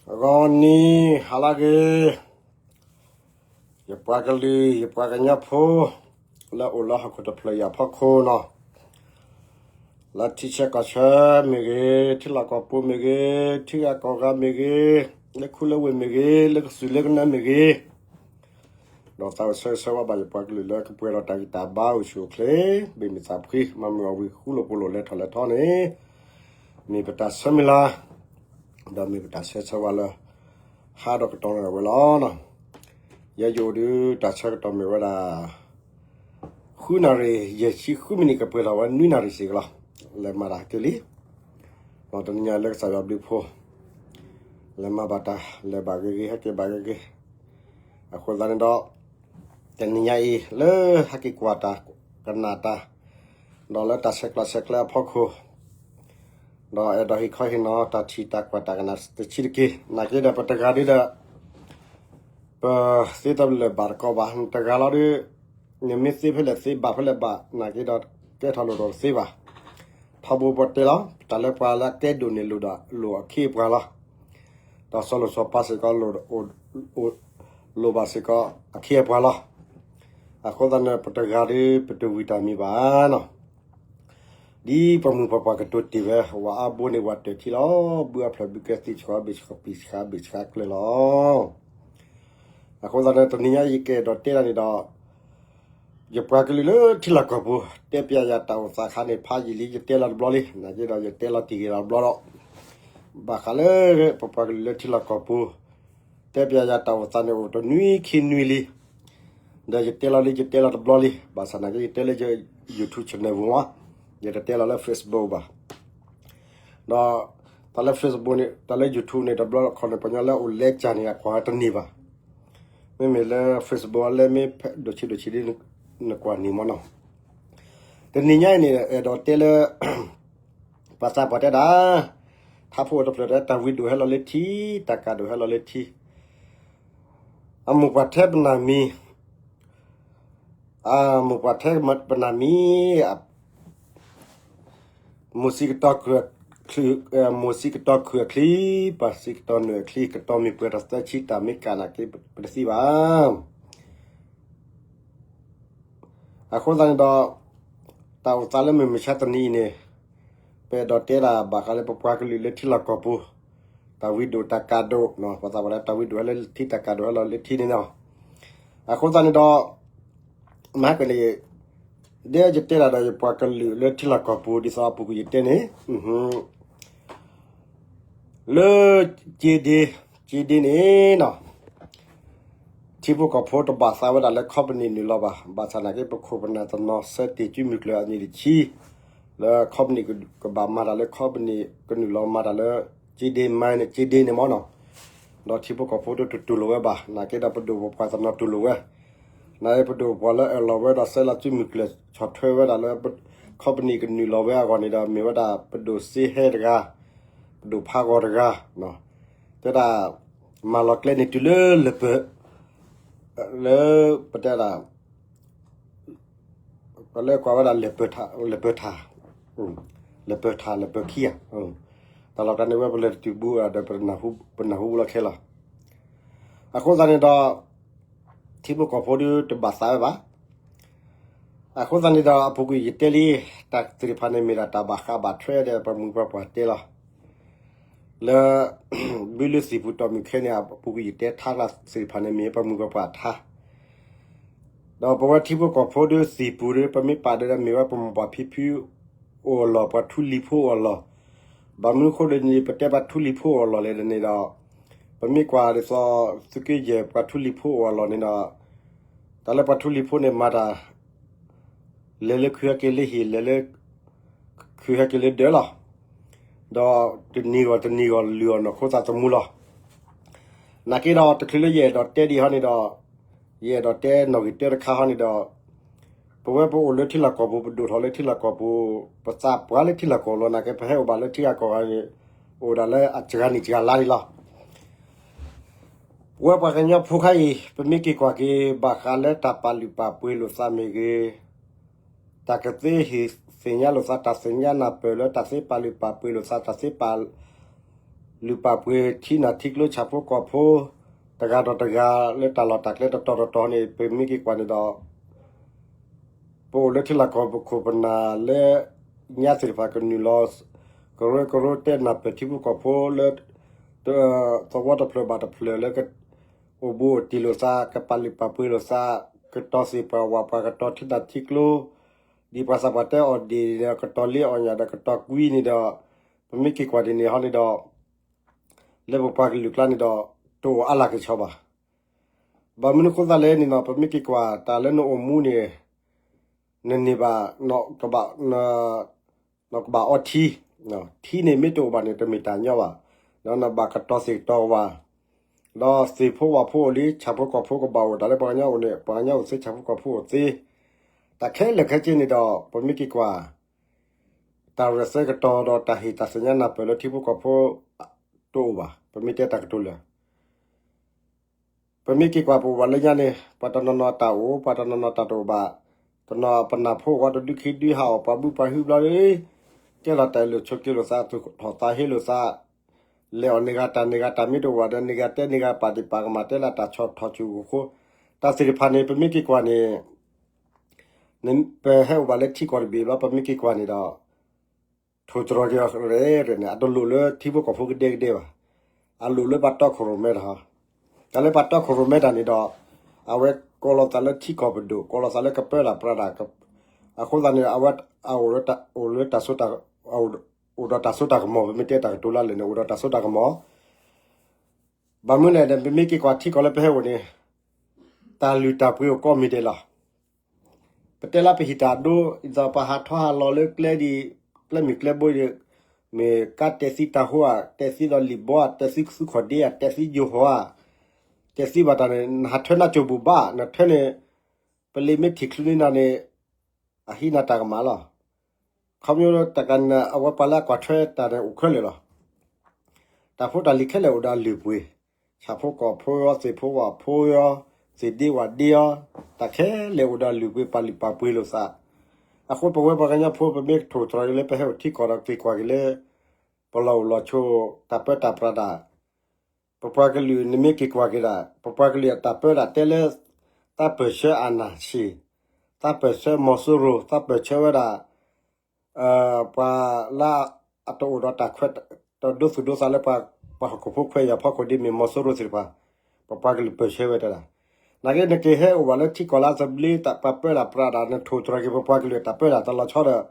ဂီၤနံၤဟါလၢအဂ့ၤ, ယပှၤကလုာ် ယပှၤကညီဖိ လၢအိၣ်လၢဟီၣ်ခိၣ်တဖျၢၣ်အံၤအဖီခိၣ်နီၤ, လၢထံဆၢကီၢ်ဆၢမ့ၢ်ဂ့ၤ, ထံလီၢ်ကီၢ်ပူၤမ့ၢ်ဂ့ၤ, ထံဂၤကီၢ်ဂၤမ့ၢ်ဂ့ၤ, လၢခူလၢဝ့ၢ်မ့ၢ်ဂ့ၤ, လၢကစၢၢ်လၢကနၢမ့ၢ်ဂ့ၤ, ဒီးသးအိၣ်ဆၢဂ့ၤဆၢဝါဘၣ်ယပှၤကလုာ်လၢကပှဲၤဒီးတၢ်ဂံၢ်တၢ်ဘါအိၣ်ဆူၣ်အိၣ်ချ့, ဘ့ၣ်မုာ်သးဖှံ, မၤမုာ်အီၣ်ဝံၤဃူလိာ်ဖိးလိာ်လဲၤထီၣ်လဲၤထီန့ၣ်, မ့ၢ်ပတၢ်ဆၢမုၢ်လၢ်, ဒီးမ့ၢ်ပတၢ်ဆၢဂ့ၤဆၢဝါလၢ ဟါဒီးကတီၢ်န့ၣ်ဝဲလီၤ. ယဲယအိၣ်ဒီးတၢ်ဆၢကတီၢ်မ့ၢ်ဝဲဒၣ် ဃုနၣ်ရံၣ် ယဲၢ်ဆံဃုမံးနံး ကပှဲၤထီၣ်ဝဲနွံနၣ်ရံၣ်စ့ၢ်ကီးလီၤ. လဲၤမၤတၢ်ဟဲက့ၤလံ, ဒီးတနံၤညါလၢကစၢ်ယွၤဘျုးဖှိၣ် လဲၤမၤဘၣ်တၢ် လဲၤဘၣ်ဂ့ၤဂ့ၤ ဟဲက့ၤဘၣ်ဂ့ၤဂ့ၤ, အဃိသတးန့ၣ်ဒီး တနံၤညါအံၤ လၢဟဲက့ၤကွၢ်တၢ်ကနၣ်တၢ်, ဒီးလၢတၢ်ဆဲးကျိးဆဲးကျၢအဖီခိၣ်, ဒီးအဲၣ်ဒိးဟ့ၣ်ခီဟ့ၣ်နီၤတၢ်ထံၣ်တၢ်ကွၢ်တၢ်ကနၣ်တဆံးတက့ၢ်. နာ်က့ဒီးပတဂၤဒီး ပသ့တလၢာ်ဘၣ်တကီဘၣ်, တဂၤလီၤဒီး နမ့ၢ်သ့ဖဲလဲၣ်သ့ဘၣ်ဖဲလဲၣ်ဘၣ် နာ်က့ဒီးကဲထီၣ်လိၣ်ဒီးတသ့ဘၣ်. ထီဘိပတဲလီၤ တၢ်လၢပှၤလၢအကဲဒိၣ်န့ၣ် လိၣ်ဒီးလိၣ်အခ့အပှၤလီၤ. ဒီးစီၤလိၣ်စီၤပၤစ့ၢ်ကီး လိၣ်ဘၣ်စ့ၢ်ကီးအခ့အပှၤလီၤ. အဃိသတးန့ၣ် ပတဂၤဒီး ပတဝံၤတၢ်မံၤဘၣ်နီၤ. ဒ်ပှၤမုၢ်ပှၤပှၢ်ကတိၤတ့ၢ်ဝဲ ဝၤအါဘိန့ၣ်ဝၤတၢၢ်ထံလီၤ, ဘုအဖျၢၣ်ဘုကဲ သံၣ်ဆှးဘ့ၣ်ဆှးဘ့ၣ်ဆှးကျၢၤလီၤ. အဃိသတးန့ၣ် တနံၤညါယကအဲၣ်ဒိးတဲဒၣ်န့ၣ်ဒီး ယပှၤကလုာ်လၢထံလီၢ်ကီၢ်ပူၤ တဲပျးယၤတၢ်အိၣ်သးခါန့ၣ် ဖးယံာ်လံ ယတဲလီၤတဘျီလံ, နာ်က့ဒီးယတဲလီၤတံၢ်ဂ့ၤလီၤတဘျီဒီး ဘၣ်ဃးလၢပပှၤကလုာ်လၢထံလီၢ်ကီၢ်ပူၤ တဲပျးယၤတၢ်အိၣ်သးန့ၣ် အိၣ်တနွံခံနွံလံ. ဒီးယတဲလီၤလံ ယတဲလီၤတဘျီလံ, ဘၣ်ဆၣ်နာ်က့ ယတဲလၢယ YouTube channel ပူၤမး, ယတတဲလီၤလၢ Facebook ဘၣ်. ဒီးတၢ်လၢ Facebook န့ၣ် တၢ်လၢ YouTube န့ၣ် တဘျီခီန့ၣ် ပှၤကညီလၢအိၣ်လဲကၢ်န့ၣ် အကွၢ်ဝဲတန့ၢ်ဘၣ်. မ့မ့ၢ်လၢ Facebook လၢမ့ၢ်ဖဲဒိၣ်ဆံးဒိၣ်ဆံးဒ် နကွၢ်န့ၢ်မးနီၤ. တနံၤညါအံၤန့ၣ် အဲၣ်ဒိးတဲလၢ ပှၤသးပှၢ်တဲဒၣ်, ထါဖိအိၣ်တဖျၢၣ်တဲ တၢ်ဝံဒိၣ်ဟဲလီၤလၢထံ, တၢ်ကးဒိၣ်ဟဲလီၤလၢထံ, အမိၢ်ပှၢ်ထဲပနၢ်မံၤ, အမိၢ်ပှၢ်ထဲပနၢ်မံၤ, မိၢ်စံးကတီၤခုၣ်အချံ, မိၢ်စံးကတီၤခုၣ်အချံ, ပၢ်စံးကတီၤနုာ်အချံ, ကတီၤမ့ၢ်ပှဲၤတသၢဆံ တၢ်မ့ၢ်ကးနာ်က့ ပတသံဘၣ်. အဃိသတးန့ၣ်ဒီး တၢ်အိၣ်သးလၢမုၢ်မဆါတနံၤအံၤန့ၣ် ပအဲၣ်ဒိးတဲဒၣ်ဘၣ်ဃးလၢပပှၤကလုာ်လၢထံလီၢ်ကီၢ်ပူၤ, တၢ်ဝံဒိၣ်တၢ်ကးဒိၣ်, ပှၤသးပှၢ်တဲ တၢ်ဝံဒိၣ်ဟဲလၢထံ တၢ်ကးဒိၣ်ဟဲလီၤလၢထံန့ၣ်လီၤ. အဃိသတးန့ၣ်ဒီး မဟါကန့ၣ် ဒ်ယတဲဒၣ်ဒီးယပှၤကလုာ်လၢထံလီၢ်ကီၢ်ပူၤ ဒ်သိးအပူၤကွံာ်ယတဲန့ၣ် လၢ ကၠ့ဒ့, ကၠ့ဒ့န့ၣ်နီၤ, ထံဖိကီၢ်ဖိတဘၣ်သးဝဲဒၣ်လၢ company နုာ်လီၤဘၣ်. ဘၣ်ဆၣ်နာ်က့ ပခိၣ်ပနၢ်တနီၤ ဆၢတ့ၢ်စုမုၢ်ကျၢၢ်အနံၣ်တဆံ လၢ company ကဘၣ်မၤတၢ်လၢ company ကနုာ်လီၤမၤတၢ်လၢ ကၠ့ဒ့ mine န့ၣ် ကၠ့ဒ့န့ၣ်မးနီၤ. ဒီးထံဖိကီၢ်ဖိဒၣ်တတူၢ်လိာ်ဝဲဘၣ်. နာ်က့ဒီးပဒိၣ်ပပှၢ်တနီၤတူၢ်လိာ်ဝဲ, နာ်က့ပဒိၣ်ပပှၢ်လၢအၢၣ်လီၤဝဲဒီး ဆဲးလီၤစုမုၢ်ကျၢၢ်ဆီၣ်ထွဲဝဲဒၣ်လၢ company ကနုာ်လီၤဝဲအဂီၢ်န့ၣ်ဒီး မ့ၢ်ဝဲဒၣ်ပဒိၣ်စ့ဟဲတဂၤ, ပဒိၣ်ဖးဂီၤတဂၤ, တဲဒၣ် မၤလီၤကျဲန့ၣ်တုၤလၢ လၢပတဲဒၣ် ပှၤလၢကွၢ်ဝဲဒၣ် လဲၤပၢၤထး, လဲၤပၢၤထး, လဲၤပၢၤခံဧါ, တၢ်လီၢ်ကျါန့ၣ်ဝဲ ပလဲၤတတုၤဘူးဒီး ပနၢ်ဟူဘူးလီၤခဲလီၤ. အဃိသတးန့ၣ်ဒီး ထံဖိကီၢ်ဖိဒၣ်တဘၣ်သးဝဲဘၣ်. အဃိသတးန့ၣ်ဒီး အပူၤကွံာ်ယတဲလံ, တၢ်သ့ၣ်တဖၣ်န့ၣ်မ့ၢ်ဒၣ်တၢ်ဘၣ်ဃးဘၣ်ထွဲဒီး ပှၤမုၢ်ပှၤပှၢ်တဲလီၤ လၢ ဘုလၢသံၣ်ပူၤတီၢ်မုၢ်ခဲန့ၣ် အပူၤကွံာ်ယတဲထါလၢသ့ၣ်တဖၣ်န့ၣ် မ့ၢ်ပှၤမုၢ်ပှၤပှၢ်ထါ, ဒီးပဝဲထံဖိကီၢ်ဖိဒီးသံၣ်ပူၤဒီး ပမ့ၢ်ပာ်ဒီး မ့ၢ်ဝဲပမိၢ်ပၢ်ဖံဖု အိၣ်အလီၢ် ပှၤထူလံၤဖိအိၣ်အလီၢ်, ဘၣ်မနုၤအဃိဒီးန့ၣ် ပတဲပှၤထူလံၤဖိအိၣ်အလီၢ်လဲၣ်န့ၣ်ဒီး ပမ့ၢ်ကွၢ်ဒ်သိး သုးက့ယဲၢ်ပှၤထူလံၤဖိအိၣ်အလီၢ်န့ၣ်ဒီး တၢ်လၢပှၤထူလံၤဖိန့ၣ်မၤတၢ် လဲၤလၢခုဟဲက့ၤလၢဟံၣ် လဲၤလၢ ခုဟဲက့ၤလၢဒၢးလီၤ. ဒီးတနံၤဂီၢ်တနံၤဂီၢ်လုၢ်အီၣ်နီၢ်ခိသးသမူလီၤ. နာ်က့ဒီးတချုးလၢယအဲၣ်ဒိးတဲဒံးဟီန့ၣ်ဒီး ယအဲၣ်ဒိးတဲနီၣ်ဂံၢ်တၢတခါဟီန့ၣ်ဒီး ပဝဲပအိၣ်လၢထံလီၢ်ကီၢ်ပူၤ ပဒိၣ်ထီၣ်လၢထံလီၢ်ကီၢ်ပူၤ ပသးပှၢ်လၢထံလီၢ်ကီၢ်ပူၤလီၤ. နာ်က့ပဟဲအိၣ်ဘၣ်လၢထံဂၤကီၢ်ဂၤန့ၣ် အိၣ်ဒၣ်လၢအစှၤနံၣ်စှၤလါန့ၣ်လီၤ. ပဝဲပှၤကညီဖိခါအံၤ ပမ့ၢ်က့ၤကွၢ်က့ၤ ဘၣ်ဃးလၢတၢ်ပာ်လုၢ်ပာ်ပှ့ၤလိာ်သးမ့ၢ်ဂ့ၤ, တၢ်ကသ့ဟ့ၣ်သ့ၣ်ညါလိာ်သး တၢ်သ့ၣ်ညါနၢ်ပၢၢ်လၢတၢ်သ့ပာ်လုၢ်ပာ်ပှ့ၤလိာ်သး တၢ်သ့ပာ် လုၢ်ပာ်ပှ့ၤထံနၢ်ထံကျိဆၣ်ဖိကီၢ်ဖိ တဂၤဒီးတဂၤလၢတၢ်လီၢ်တၢ်ကျဲတတီၤတတီၤန့ၣ် ပမ့ၢ်က့ၤကွၢ်န့ၣ်ဒီး ပအိၣ်လၢထံလီၢ်ကီၢ်ပခိၣ်ပနၢ်လၢ ညါသ့ၣ်တဖၣ်ကနုာ်လီၤ ကရၢကရိတဲနၢ်ပၢၢ်ထံဖိကီၢ်ဖိလၢ သဝီတဖျၢၣ်ဘၣ်တဖျၢၣ်လၢ အိၣ်ဘူးအိၣ်တံၢ်လိာ်သး ကပာ်လုၢ်ပာ်ပှ့ၤလိာ်သး ကတီၤသ့ၣ်ပှၢ်ဝၣ်ပှၢ် ကတီၤထံနၢ်ထံကျိ ဒ်ပှၤသးပှၢ်တဲအီၤဒ်န့ၣ်ဒီး ကတီၤလ့အီၣ်ညၣ်ဒီးကတီၤကွံန့ၣ်ဒီး ပမ့ၢ်က့ၤကွၢ်ဒ်န့ၣ်ဟီန့ၣ်ဒီး လၢပပှၤကလုာ်ကျါန့ၣ်ဒီး တအိၣ်အါလၢ်ကဆီဘၣ်. ဘၣ်မနုၤဃိသတးလဲၣ်န့ၣ်ဒီး ပမ့ၢ်က့ၤကွၢ်တၢ်လၢနအိၣ်မူန့ၣ် နန့ၢ်ဘၣ် နကဘၣ် နကဘၣ်အီထံ, ထံန့ၣ်မ့ၢ်တအိၣ်ဘၣ်န့ၣ် တမ့ၢ်တၢ်ညီဘၣ်, ဒီးနဘၣ်ကတီၤသ့ၣ်ကတီၤဝၣ်, ဒီးသ့ၣ်ဖိဝၣ်ဖိအိၣ်လံ ဆၣ်ဖိကီၢ်ဖိကဘၣ်အိၣ် တၢ်လၢပှၤကညီအိၣ်န့ၣ် ပှၤကညီအိၣ်သ့ ဆၣ်ဖိကီၢ်ဖိအိၣ်သ့, တၢ်ခဲလၢာ်ခဲဆ့န့ၣ်ဒီး ပမ့ၢ်က့ၤကွၢ် တၢ်ရဲၣ်သဲကတီၤဒီးတၢ်ဟ့ၣ်တၢ်သ့ၣ်ညါနၢ်ပၢၢ်လၢထံဖိကီၢ်ဖိ တအိၣ်ဘၣ်, ပမ့ၢ်တဲတၢ်ကတိၤလၢ ပမ့ၢ်က့ၤကွၢ်ပအိၣ်ဘၣ်လၢညါန့ၣ် ပှၤတနီၤနီၤတၢ်အိၣ် ပှၤတနီၤနီၤတၢ်တအိၣ်ဘၣ်, တနီၤပနၢ်ဖိဝဲတဒုခံဒုဟးအီၣ်ပှၤဘုပှၤဟုဘျီဒီး ကဲလီၤတၢ်အလုၢ်ဆိးက့လိာ်သး သူၣ်ထီၣ်သးဟ့လိာ်သး, လဲၤအီၣ်န့ၢ်ဂၤတၢ်န့ၢ်ဂၤတၢ်မ့ၢ်တအိၣ်ဘၣ်ဒီး န့ၢ်ဂၤတဲန့ၢ်ဂၤပာ်ဒံးပာ်ကမၣ်တဲလၢတၢ်ဆီၣ်ထီၣ်ဆူၣ်အိၣ်ဃိ, တၢ်သ့ၣ်တဖၣ်န့ၣ် ပမ့ၢ်က့ၤကွၢ်န့ၣ် ပဟဲအိၣ်ဘၣ်လၢထံကီၢ်တဘ့ၣ်ဘျီ ပမ့ၢ်က့ၤကွၢ်န့ၣ်ဒီး ထိၣ်တြီၤက့ၤအီၤရဲၣ်ရဲၣ်န့ၣ် အတလိၣ်လၢထံဖိကီၢ်ဖိကဒဲကဒဲဘၣ်, အလိၣ်လၢပှၤတီခိၣ်ရိၣ်မဲတၢ်ဟီ, တၢ်လၢပှၤတီခိၣ်ရိၣ်မဲတၢ်န့ၣ်ဒီး အဝဲကိးလီၤသးလၢထံကီၢ်ပဒိၣ် ကိးလီၤသးလၢကပၢတၢ်ပြးတၢ်, အဃိသတးန့ၣ် အဝဲ အအိၣ်လၢတၢ် အိၣ်ဒီးတၢ်စိတၢ်ကမီၤ ပမ့ၢ်တဲတၢ်ကတိၤလၢလၢာ်န့ၣ် အိၣ်ဒီးတၢ်စိတၢ်ကမီၤ ဘၣ်မနုၤလဲၣ်န့ၣ် ပမ့ၢ်က့ၤကွၢ်ထံကီၢ်လၢပဟဲအိၣ်န့ၣ် တၢ်လုၢ်တၢ်ပှ့ၤအိၣ်ကိးမံၤဒဲးလီၤ. ပတဲလၢပဟံးတၢ်ဒိ ဒ်သိးပှၤဟးထီၣ်ဟးလီၤလၢကျဲဒ် ကျဲမုၢ်ကျဲဘိဒီး မ့ၢ်ကါတဲာ်သံတၢ်ဟိဧါ တဲာ်သံဒီးလံာ်ဘီဧါ တဲာ်သံသူခီၣ်ဒ့ဧါ တဲာ်သံယိၤဟီၣ်ဧါ တဲာ်သံဘၣ်တၢ်န့ၣ် နဟးထၢနါစိၤဘူၣ်ဘၣ် နထၢန့ၣ် ပလံာ်မ့ၢ်ထံၣ်ချုးန့ၢ်နၤန့ၣ် အဟံးနၤတၢ်ကမၣ်လီၤ. ခီဖျိတၢ်ကန့ၣ် အဝဲပှၤလၢအကွၢ်ထွဲတၢ်န့ၣ်အိၣ်ခဲလၢာ်လီၤ. တၢ်ဖိတၢ်လံၤခဲလၢာ်အိၣ်ဒီးအလုၢ်အပှ့ၤ, ဆၣ်ဖိကီၢ်ဖိယီၤ သ့ၣ်ဖိဝၣ်ဖိယီၤ သ့ၣ်ဒ့ဝၣ်ဒ့အီၤ, တၢ်ခဲလၢာ်အိၣ်ဒီးအလုၢ်အပှ့ၤ ပာ်လုၢ်ပာ်ပှ့ၤလိာ်သး, အဃိပဝဲပှၤကညီဖိ ပမ့ၢ်ထိၣ်တြီၤက့ၤလၢပဟဲအိၣ်ထံကီၢ်ဒီးက့ၤကွၢ်က့ၤလၢ ပလီၢ်အိၣ်လီၢ်ဆိး တၢ်ပၢတၢ်ပြးတၢ် ပပှၤကလုာ်န့ၣ်မ့ၢ်က့ၤကွၢ်က့ၤဒၣ် ပပှၤကလုာ်အတၢ်ပၢတၢ်တဲလၢ သးပၢၢ်ဆၢအနၢ်ဆံး, သးပၢၢ်ဆၢမီၤစိရိၤ သးပၢၢ်ဆၢဝဲဒၣ် ပှၤလၢအတအိၣ်ဒီးတၢ်ခွဲးတၢ်ဒိသူၣ်ဒိသးလၢပှၤဟီၣ်ခိၣ်ဖိခွဲးယာ်ဖီခိၣ်ဒ်မ့ၢ်မီၤစိရိၤသ့ၣ်တဖၣ်, ပပှၤကလုာ်ပၢၢ်ဆၢဝဲတဲဒၣ်, နာ်က့နက့ၤဟဲအိၣ်ဘၣ်လၢထံကီၢ်လၢအသဘျ့တၢ်ပၢတၢ်ပြးတၢ် နထိၣ်တြီၤက့ၤပပှၤကလုာ်အတၢ်ပၢတၢ်တလီၤဆီဒီး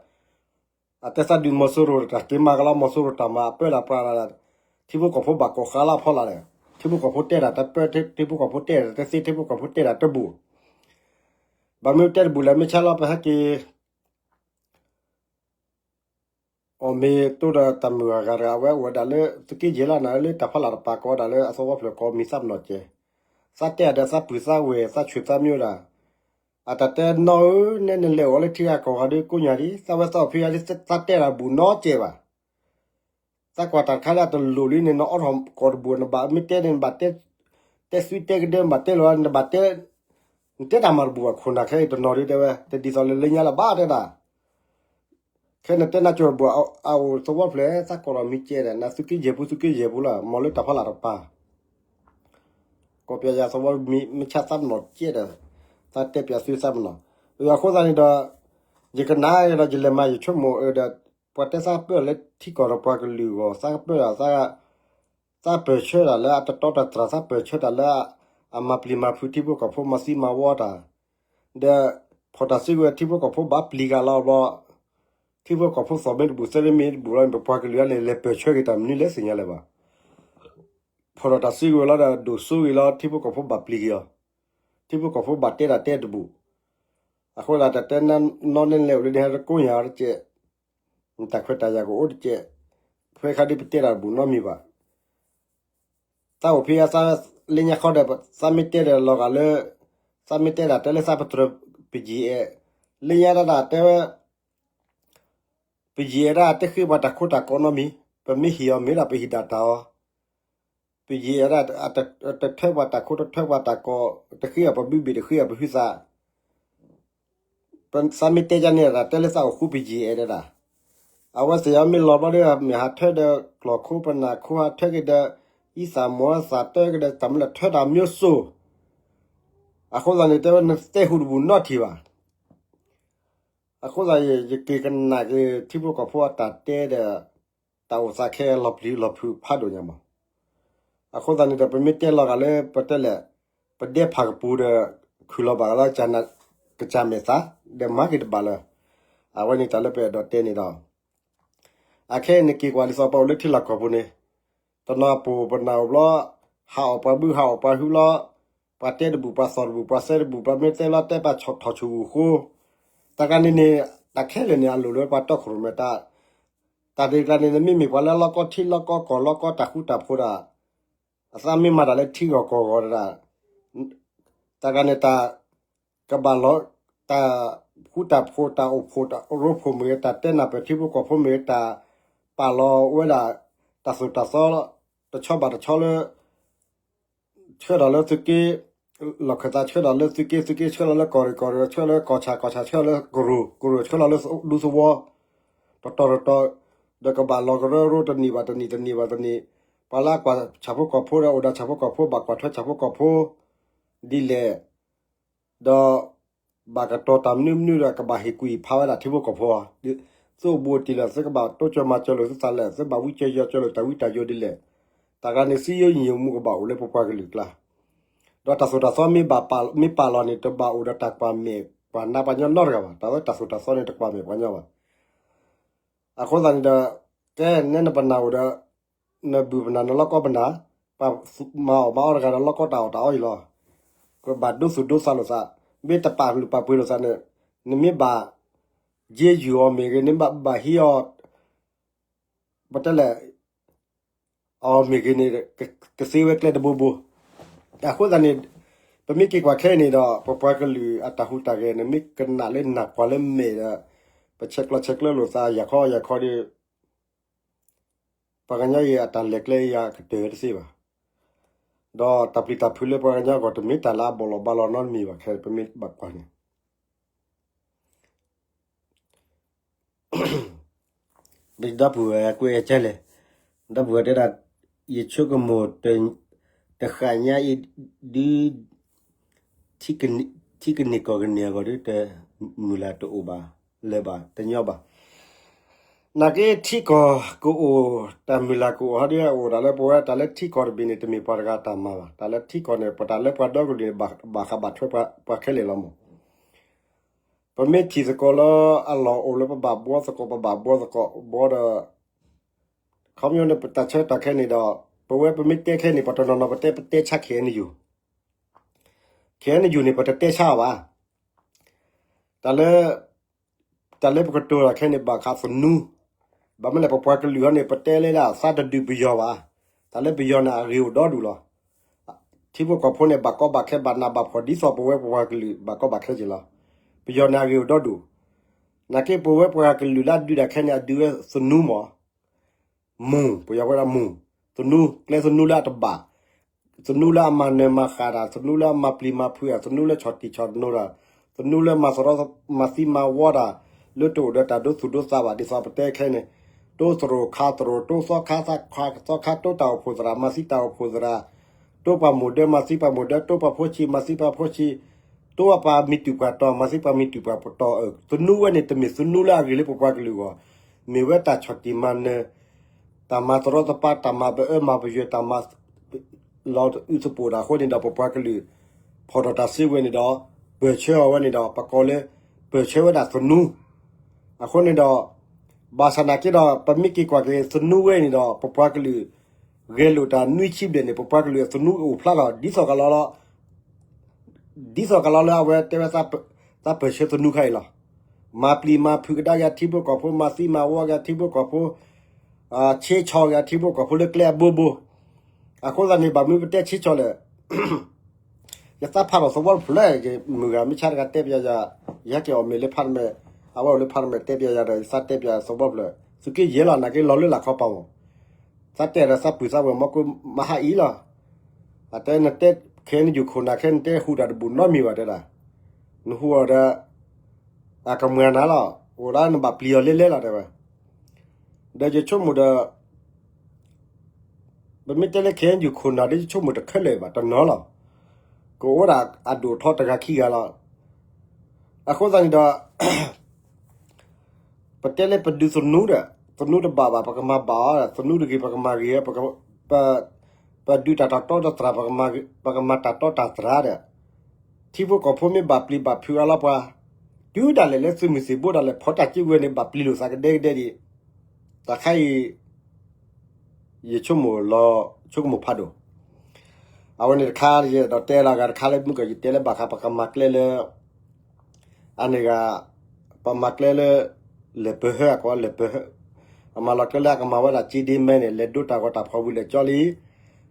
အတဲသးဒုးမီၤစိရိၤတၢ်က့ၤမၤကလီမီၤစိရိၤတၢ်မၤအပၢတၢ်ပြးတၢ် ထံဖိကီၢ်ဖိဘၣ်ကိးဃါလၢအဖီလာ်ဒီး ထံဖိကီၢ်ဖိတဲတၢ်တပၢ ထံဖိကီၢ်ဖိတဲတၢ်တသ့ ထံဖိကီၢ်ဖိတဲတၢ်တဘူၣ်, ဘၣ်မနုၤတဲတဘူၣ်လဲၣ် မ့ၢ်ဆါလီၤပဟဲက့ၤ အီၣ်မ့ၤတိဒီးတၢ်မုၢ်အဂၤတဂၤ အဝဲအိၣ်ဝဲဒၣ်လၢသုးက့ယဲၢ်လီၤနၤ လၢတၢ်ဖီလာ်တပၤကိးဒၣ်လၢအသဝီဖျၢၣ်ကိးမံၤသးပနီၣ်ကဲ, သးတဲအဒၣ်သးပုၢ်သးဝဲၢ်သးဆူၣ်သးမံဝဲဒၣ်, အတၢ်တဲနီၢ်ဧၢ နဲနလဲၤအိၣ်လၢထံဂၤကီၢ်ဂၤဒီးကိးညါဒ် သးဝဲသးအိၣ်ဖဲယၤဒ် သးတဲဒၣ်ဘူၣ်နီတစဲးဘၣ် သးကွၢ်တၢ်တခါလၢအတလိၣ်လံန့ၣ် နအိးထီၣ်ကိးတဘူၣ် နဘၣ်မ့ၢ်တဲန့ၣ် နဘၣ်တဲ တဲသွံတဲကဒဲ နဘၣ်တဲလီၤ နဘၣ်တဲ နတဲတၢ်မၤတဘူၣ်ဘၣ်ခိၣ်နၢ်ခဲအံၤတနီၤဒ်တဲဝဲ တဒ်သိးလၢလၢညါလၢၤဘၣ်တဲဒၣ်, ခဲနတဲနၤကၠီၣ်တဘူၣ် အအိၣ်သဝီဖျၢၣ် သးကိးထီၣ်မံၤကဲဒီး နသုးက့ယဲၢ်ပူၤသုးက့ယဲၢ်ပူၤလီၤ မ်လၢတၢ်ဖီလာ်တပၤ ကိးပၠးယၤသဝီမံၤမ့ၢ်ဆါသးပနီၣ်ကဲဒီး သးတဲပၠးသုသးပနီၣ်, အဃိသတးန့ၣ်ဒီး ယကနၣ်ဒီးယလဲၤမၤယဆိကမိၣ်အၢဒီး ပှၤတဲသးပၢၢ်လၢထံကီၢ်ဒီးပှၤကလုာ်အဂီၢ် သးပၢၢ်ဒီး သးပၢၢ်ဆၢတၢ်လၢအတတီတတြၢ် သးပၢၢ်ဆၢတၢ်လၢ အမၤပျံၤမၤဖုးထံဖိကီၢ်ဖိမၤသံမၤဝီတၢ်, ဒီး ဖီၣ်တၢ်စုကဝဲၤထံဖိကီၢ်ဖိဘၣ်ပျံၤကလီၤဘျီ ထံဖိကီၢ်ဖိသီၣ်မ့ၢ်တဘူၣ်သဲမ့ၢ်တဘူၣ်လီၤန့ၣ် ပပှၤကလုာ်အန့ၣ် လဲၤပၢၢ်ဆၢက့ၤတၢ်မနုၤလဲၣ်သ့ၣ်ညါလၢၤဘၣ်. ဖီၣ်ထီၣ်တၢ်စုကဝဲၤလီၤဒီးဒိၣ်စိဂ့ၤလီၤ ထံဖိကီၢ်ဖိဘၣ်ပျံၤက့ၤအီၤ, ထံဖိကီၢ်ဖိဘၣ်တဲတၢ်တဲတဘူၣ်, အဃိသတးတၢ်တဲနီၢ်နဲလဲၤအိၣ်လၢန့ၣ်ဟဲတကိးညါတကဲး, နတၢ်ခွဲးတၢ်ယာ်ကအိၣ်တကဲး, ဖဲခါဒ်ပတဲတၢ်တဘူၣ်နီတမံၤဘၣ် သးအိၣ်ဖဲအသးလၢညါဃီဒီး သးမ့ၢ်တဲဒီးလီၤဂာ်လၢ သးမ့ၢ်တဲဒၣ်တဲလၢသးပတြၢၤ ပယံၤအဲၣ်, လၢညါတၢ်ဒၣ်တဲဝဲ ပယံၤအဲၣ်ဒၣ်တဃ့ပှၤတၢ်ခိတၢ်ကီနီတမံၤ, ပမ့ၢ်ဟ့ၣ်အီၤမ့ၢ်ဒၣ်ပဟ့ၣ်ဒၣ်တၢ်အီၤ, ပယံၤအဲၣ်ဒၣ်တထၢပှၤတၢ်ခိတထၢပှၤတၢ်ကီ, တဃ့အီၤပဘုဘ့ၣ်တဃ့အီၤပဟုသး သးမ့ၢ်တဲယၤန့ၣ်ဒၣ် တဲလၢသးအိၣ်ဃူပယံၤအဲၣ်ဒၣ်, အဝဲသ့ၣ်အမ့ၢ်လီၤဘျီဒီး မ့ၢ်ဟးထၢဒီးကျီၢ်ခိပနၢ်ခိ ဟးထၢက့ၤဒီး အံသၣ်မီၢ်သၣ်တၢက့ၤဒီး တၢ်မနုၤလဲၣ် ထၢတၢ်မျိုးစိၤ အဃိသတးန့ၣ် တဲဝဲနတဲဟူးတဘူၣ်နီတထံၣ်ဘၣ်. အဃိသတး ယက့ၤကနၣ်က့ၤထံဖိကီၢ်ဖိအတၢ်တဲဒီး တၢ်အိၣ်သးခဲအံၤလီၤပျံၤလီၤဖုးဖးဒိၣ်ညါမး. အဃိသတးန့ၣ်ဒီး ပမ့ၢ်တဲလီၤဂာ်လၢပတဲလဲၣ် ပဒဲဖးကပူၤဒီး ခုၣ်လီၤဘၣ်လၢ ကစၢ်မဲာ်သး ဒီးမၤက့ၤတဘၣ်လၢ အဝဲန့ၣ်တၢ်လၢပအဲၣ်ဒိးတဲန့ၣ်ဒီး အခဲအံၤနက့ၤကွၢ်ဒ်သိးပှၤအိၣ်လၢထံလီၢ်ကီၢ်ပူၤန့ၣ် တနီၤပှၤပနၢ်အိၣ်ဘျီ ဟးအီၣ်ပှၤဘုဟးအီၣ်ပှၤဟုလီၤ, ပှၤတဲတဘူၣ်ပှၤသီၣ်တဘူၣ် ပှၤစဲတဘူၣ် ပှၤမ့ၢ်တဲလီၤတဲပာ်ထီၣ်ဆူၣ်အဃိ, တၢ်ဂၤန့ၣ်န့ၣ် တၢ်ခဲလၢာ်န့ၣ် အလိၣ်လၢပှၤတီခိၣ်ရိၣ်မဲာ်တၢ်, တၢ်ဒ်ကျါန့ၣ် နမ့မ့ၢ်ပှၤလၢလီၢ်ကီထံလီၢ်ကီကီၢ်လီၢ်ကီတၢ်ဃူတၢ်ဖိးဒၣ် အသးမ့ၢ်မၤတၢ်လၢထံဂီၢ်ကီၢ်ဂီၢ်ဒၣ်, တၢ်ဂၤန့ၣ်တၢ် ကဘၣ်လီၤ တၢ်ဃူတၢ်ဖိး တၢ်အိၣ်ဖှိၣ်တၢ်ရိဖှိၣ်မ့ၢ်ဂ့ၤ တၢ်တဲနၢ်ပၢၢ်ထံဖိကီၢ်ဖိမ့ၢ်ဂ့ၤ တၢ်ပာ်လီၤဝဲဒၣ် တၢ်သိၣ်တၢ်သီ တဆီဘၣ်တဆီလၢ ဆှၢဒီးလၢသုးက့ လီၢ်ခၢၣ်သးဆှၢဒီးလၢသုးက့ သုးက့ဆှၢလီၤလၢကီၢ်ရ့ၣ် ကီၢ်ရ့ၣ်ဆှၢလီၤလၢကီၢ်ဆၣ် ကီၢ်ဆၣ်ဆှၢလီၤလၢကရူၢ် ကရူၢ်ဆှၢလီၤလၢဒူသဝီ တတီၤတတီၤ ဒီးကဘၣ်လီၤကရၢကရိတနံၣ်ဘၣ်တနံၣ် တနံၣ်ဘၣ်တနံၣ်, ပှၤလၢအကွၢ်ဆၣ်ဖိကီၢ်ဖိဒီးအိၣ်ဒီးဆၣ်ဖိကီၢ်ဖိ ဘၣ်ကွၢ်ထွဲဆၣ်ဖိကီၢ်ဖိ ဒ်လဲၣ်, ဒီး ဘၣ်ကတီၤတၢ်မနုၤမနုၤဒီး ကဘၣ်ဟ့ၣ်ကူၣ်ဟ့ၣ်ဖးဝဲဒၣ်ထံဖိကီၢ်ဖိ, သုအိၣ်ဘူးအိၣ်တံၢ်လၢ သုကဘၣ်တိစၢၤမၤစၢၤလိာ်သုသးလဲၣ် သုဘၣ်ဝံစၢၤယီၤစၢၤလိာ်တၢ်ဝံတၢ်ယိာ်ဒ်လဲၣ်, တၢ်ဂၤန့ၣ် စည်းရုံးညီညွတ်မှု ကဘၣ်အိၣ်လၢပပှၤကလုာ်ကျါ, ဒီးတၢ်သိၣ်တၢ်သီမ့ၢ်ပာ်လီၤန့ၣ် တဘၣ်အိၣ်ဒီးတၢ်ကွၢ်မဲာ်ပှၤနးပှၤညီနီတဂၤဘၣ်, တၢ်ဝဲတၢ်သိၣ်တၢ်သီန့ၣ် တကွၢ်မဲာ်ပှၤညီဘၣ်. အဃိသတးန့ၣ်ဒီး ကဲနဲနပနၢ်အိၣ်ဒီး နဘုၣ်ပနၢ် နလီၢ်ကီပနၢ်, ပှၤမၤအီၣ်မၤအီတဂၤဒီး လီၢ်ကီတၢ်အီၣ်တၢ်အီအံၤလီၤ. ကဘၣ်ဒိသူၣ်ဒိသးလိာ်သး, မ့ၢ်တပာ်လုၢ်ပာ်ပှ့ၤလိာ်သးန့ၣ်, နမ့ၢ်ဘၣ် ယ့ယုၢ်အီၤမ့ၢ်ဂ့ၤ နမ့ၢ်ဘၣ်ဟံးအီၤ ပတဲလဲၣ် အီၤမ့ၢ်ဂ့ၤန့ၣ် ကသ့ဝဲကျဲတဘိဘိ. အဃိသတးန့ၣ် ပမ့ၢ်က့ၤကွၢ်ခဲအံၤန့ၣ်ဒီး ပပှၤကလုာ်အတၢ်ဟူးတၢ်ဂဲၤန့ၣ် မ့ၢ်ကနၣ်လၢနၢ်ကွၢ်လၢမဲာ်ဒီး ပဆဲးကျိးဆဲးကျၢလိာ်သး ယၤခီယၤခီဒီး ပှၤကညီအံၤအတၢ်လဲၤကျဲယၤကတၢၢ်တသ့ဘၣ်. ဒီးတၢ်ပျံၤတၢ်ဖုးလၢပှၤကညီအဂီၢ် တမ့ၢ်တၢ်လၢအဘီၣ်လီၤဘါလီၤနီတမံၤဘၣ် ခဲအံၤပမ့ၢ်ဘၣ်ကွၢ်န့ၣ် ဒီပုၢ်ဝဲၢ်ကွဲးကဲလဲၣ်, ဒီပုၢ်ဝဲၢ်တဲဒၣ် ယဆိကမိၣ် တဃၣ်ညါအံၤ ဒု ထံကန့ၢ်ကီၢ်ကန့ၢ်အဂီၢ်ဒီး တမုၢ်လၢ်တအိၣ်ဘၣ်လၢၤဘၣ် တညီဘၣ်. နာ်က့ထံကီၢ်ကအိၣ် တၢ်မုၢ်လၢ်ကအိၣ်ဟီဒီး အိၣ်ဒၣ်လၢပဝဲတၢ်လၢထံကီၢ်တဘ့ၣ်န့ၣ် တမ့ၢ်ပှၤတဂၤတၢ်မၤဘၣ်. တၢ်လၢထံကီၢ်န့ၣ် ပတၢ်လၢပှၤဒီကလုာ်န့ၣ် ဘၣ်ဃးဘၣ်ထွဲပှၤခဲလၢာ်လီၤမး. ပမ့ၢ်ထံၣ်သကိးလၢအလီၢ်အိၣ်လၢပဘၣ်ဘှီသကိး ပဘၣ်ဘှီသကိးဘှီဒီး ခီပညီန့ၣ် ပတၢ်ဆၢကတီၢ်ခဲအံၤန့ၣ်ဒီး ပဝဲပမ့ၢ်တဲခဲအံၤန့ၣ် ပှၤတနီၤနီၤ ပတဲပတဲဆါ ခ့ၣ်အဲၣ်ယူၣ်, ခ့ၣ်အဲၣ်ယူၣ်န့ၣ် ပတတဲဆါအီၤဘၣ်. တၢ်လၢ တၢ်လၢပကတိၤတၢ်ခဲအံၤန့ၣ် ဘၣ်ဃးသနူ, ဘၣ်မနုၤလဲၣ် ပပှၤကလုာ်ဟီန့ၣ် ပတဲလၢဒၣ်သးတဒုးပယီၤဘၣ်. တၢ်လၢပယီၤန့ၣ် အဂ့ၤအိၣ်ဒီဒူၣ်လီၤ. ထံဖိကီၢ်ဖိန့ၣ် ဘၣ်ကီဘၣ်ခဲ ဘၣ်နးဘၣ်ဖှီၣ် ဒ်သိးပဝဲပပှၤကလုာ် ဘၣ်ကီဘၣ်ခဲက့ၤလီၤ. ပယီၤန့ၣ် အဂ့ၤအိၣ်ဒီဒူၣ်. နာ်က့ပဝဲပှၤကလုာ်လၢအဒုးတၢ်ခဲအံၤန့ၣ် အဒုးဝဲသနူမး မူၢ်, ပယီၤဝဲဒၣ်မူၢ်, သနူ, ကျဲသနူလၢအတဘၣ်, သနူလၢအမၤနၢၤမၤဃၣ်တၢ်, သနူလၢအမၤပျံၤမၤဖုးတၢ်, သနူလၢဆီၣ်တံၢ်ဆီၣ်တနိတၢ်, သနူလၢမၤသရီ မၤသံမၤဝီတၢ်, လၢတအိၣ်ဒီးတၢ်ဒိသူၣ်ဒိသးဘၣ် ဒ်သိးပတဲခဲအံၤန့ၣ်, တိသရိာ်ခးသရိာ်, တိသီခါသီခါ, တိတၢ်အိၣ်ဖှိၣ်သရၣ်, မၤသံတၢ်အိၣ်ဖှိၣ်သရၣ်, တိပှၤမိၢ်ဒၢ မၤသံပှၤမိၢ်ဒၢ, တိပှၤဖိဆံး မၤသံပှၤဖိဆံး, တိပှၤမံၤတူာ်ပှၤတီၤ မၤသံပှၤမံၤတူ်ပှၤတီၤ, သနူဝဲန့ၣ် တမ့ၢ်သနူလၢအဂ့ၤလၢပပှၤကလုာ်အဂီၢ်, မ့ၢ်ဝဲတၢ်ဆီၣ်တံၢ်မၤနၢၤ, တၢ်မၤသရီသပၤ, တၢ်မၤပအၢမၤပယွဲၤ, တၢ်မၤ လီၤအုးသပိးတၢ်အဃိန့ၣ်ဒီး ပပှၤကလုာ် ဖီၣ်ထီၣ်တၢ်စုကဝဲၤန့ၣ်ဒီး ပၢၢ်ဆၢအီၤဝဲန့ၣ်ဒီး ပကိးလၢ ပၢၢ်ဆၢဝဲဒၣ်သနူ, အဃိန့ၣ်ဒီး ဘၣ်ဆၣ်နာ်က့ဒီး ပမ့ၢ်က့ၤကွၢ်က့ၤသနူဝဲန့ၣ်ဒီး ပပှၤကလုာ် ဂဲၤလိာ်တၢ်နွံဆံဘျဲၣ်န့ၣ် ပပှၤကလုာ်အသနူအိၣ်ဖျါလီၤ. ဒ်သိးကလီလီၤ ဒ်သိးကလီလၢအဝဲတဲဝဲ သးပၢၢ်ဆၢသနူခါအံၤလီၤ. မၤပျံၤမၤဖုးကဒါက့ၤထံဖိကီၢ်ဖိ, မၤသံမၤဝီက့ၤ ထံဖိကီၢ်ဖိ, ဆ့ဆီၣ်က့ၤထံဖိကီၢ်ဖိလၢကျဲအဘိဘိ. အဃိသတးန့ၣ် ဘၣ်မနုၤပတဲဆ့ဆီၣ်လဲၣ်. ယသးဖးထီၣ်သဝီတဖျၢၣ်, မုၢ်ဂၤမ့ၢ်ဆါတဂၤတဲပျးယၤ, ယဟဲက့ၤအီၣ်မ့ၤလၢဖးတမဲာ်, အဝဲအိၣ်လၢဖးတမဲာ်တဲပျးယၤဒီး ယသးတဲပျးသဝီတဖျၢၣ်, သုးက့ယဲၢ်လီၤ နာ်က့လီၤလၢလာ်ခီပၤမး, သးတဲဒီးသးပုၢ်သးဝဲၢ် မ့ၢ်ကမၤဟးအံၤလီၤ. အတဲနတဲ ခဲအံၤနယူၢ်ခိၣ်နၢ်ခဲ နတဲဟူးတၢ်တဘူၣ်နီတမံၤဘၣ်တဲဒၣ်, နဟူးအီၤဒီး အကမွၤနၤလီၤ, အိၣ်ဒၣ်နဘၣ်ပျံၤအီၤလဲလဲလီၤတဲဝဲ. ဒီးယဆိကမိၣ်ဒီး ပမ့ၢ်တဲလၢ ခဲအံၤ ယခိၣ်နၢ်ဒီး ယဆိကမိၣ်တခဲလၢာ်ဘၣ် တနီၤလီၤ. ကအိၣ်ဒၣ်အဒိၣ်အထီတဂၤခံဂၤလီၤ. အဃိသတးန့ၣ်ဒီး ပတဲလၢပဒုးသနူဒီး သနူတဘၣ်ဘၣ် ပကမၤဘၣ်အီၤ, သနူတဂ့ၤ ပကမၤဂ့ၤ, ပ ပဒုးတၢ်တတီတတြၢ် ပကမၤတၢ်တီတၢ်တြၢ်ဒီး ထံဖိကီၢ်ဖိမ့ၢ်ဘၣ်ပျံၤဘၣ်ဖုးအါလီၤပှၤ, တုၤဒၣ်လဲာ်လၢသုးမုၢ်သံၣ်ဘိဒၣ်လဲာ် ဖီတၢ်စုကဝဲၤန့ၣ် ဘၣ်ပျံၤလိာ်သးကဒဲကဒဲဒံး, တၢ်ခါအံၤ ယဆိကမိၣ်လီၤ ဆိကမိၣ်ဖးဒိၣ်. အဝဲန့ၣ်တခါ ယအဲၣ်ဒိးတဲလီၤဂၤတခါလၢမုၢ်ကီၢ် ယတဲလၢဘၣ်ဃး ပကမၤကျဲလၢ အန့ၣ်ဂၤ ပမၤကျဲလၢ လဲၤပၢၤဟၢအကီး လဲၤပၢၤဟၢ, အမၤလီၤကျဲလၢအကမၤဝဲဒၣ်က့ဒ့မဲန့ၣ် လဲၤဒိတၢ်ဂီၤတၢ်ဖီဝံၤလဲၤကၠီလံ.